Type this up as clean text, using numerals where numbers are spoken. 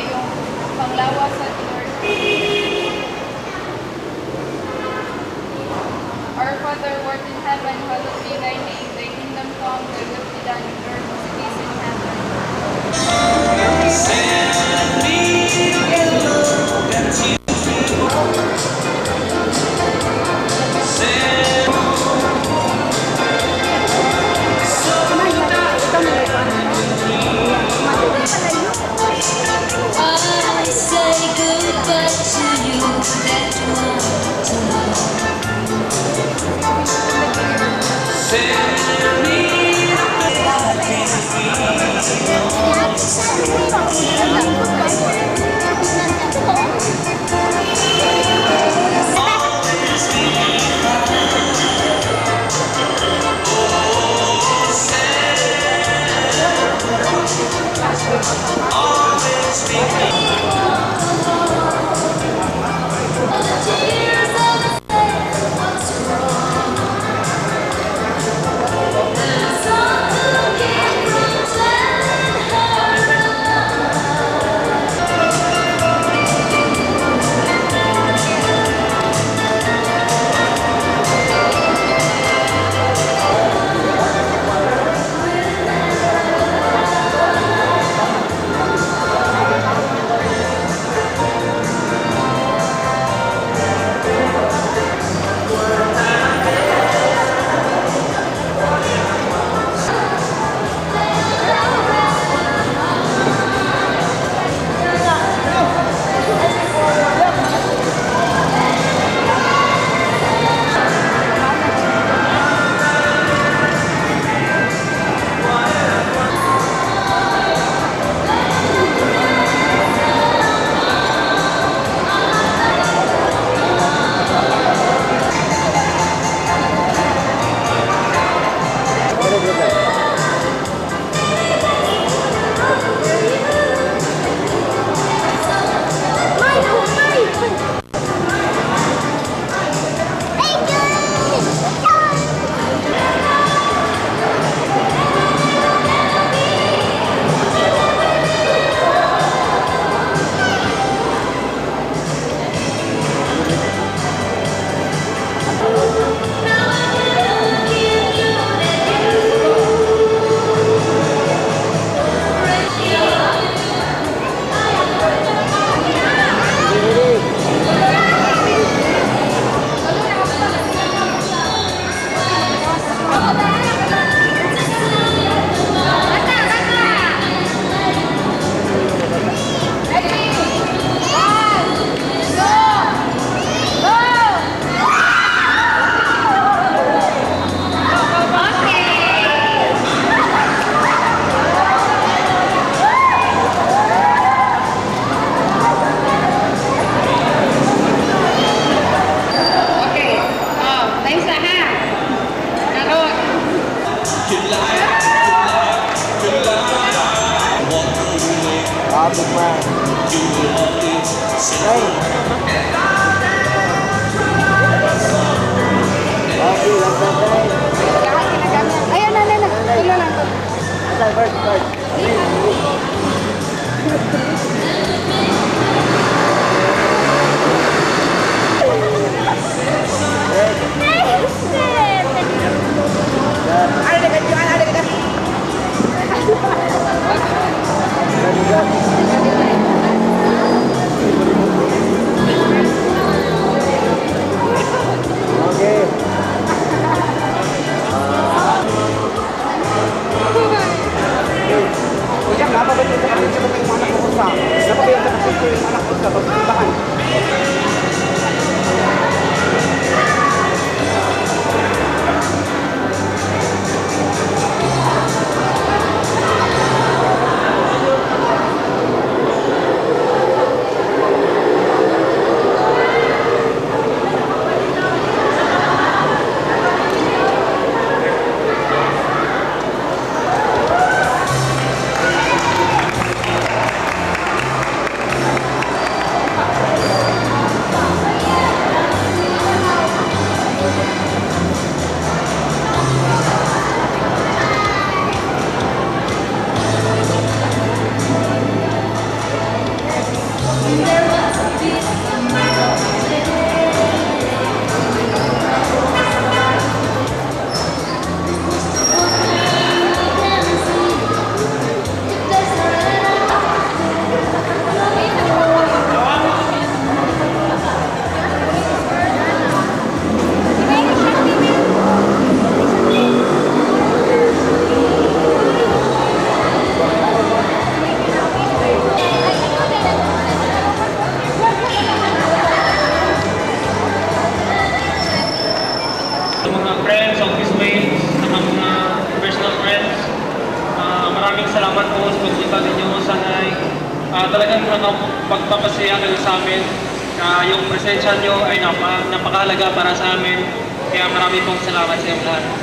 maayong panglawas sa Lord. Our Father who art in heaven, hallowed be thy name. Thy kingdom come, thy will be done on earth as it is in heaven. Send me yellow and send so I say goodbye to you that one time. Send me the I can always be Oh, send, always be Tears of what's wrong. There's all to keep from telling her. Ready? One, two, go! Okay! Okay. Oh, nice na ha. Karon. You lie, you lie, you lie. Walk away. Abog man. You will only Hey. Okay, last time. Ayun na, na, na. Tulo lang to. First, first. Okay. Kuya, napabalik sa kapatid sa yung anak ko sa. Napabalik sa kapatid ko yung anak ko sa pagsimbahan. salamat po sa pagpunta ninyo. Sana ay talagang pagpapasaya kayo sa amin. Yung presensya nyo ay napakahalaga para sa amin. Kaya marami pong salamat sa inyong lahat.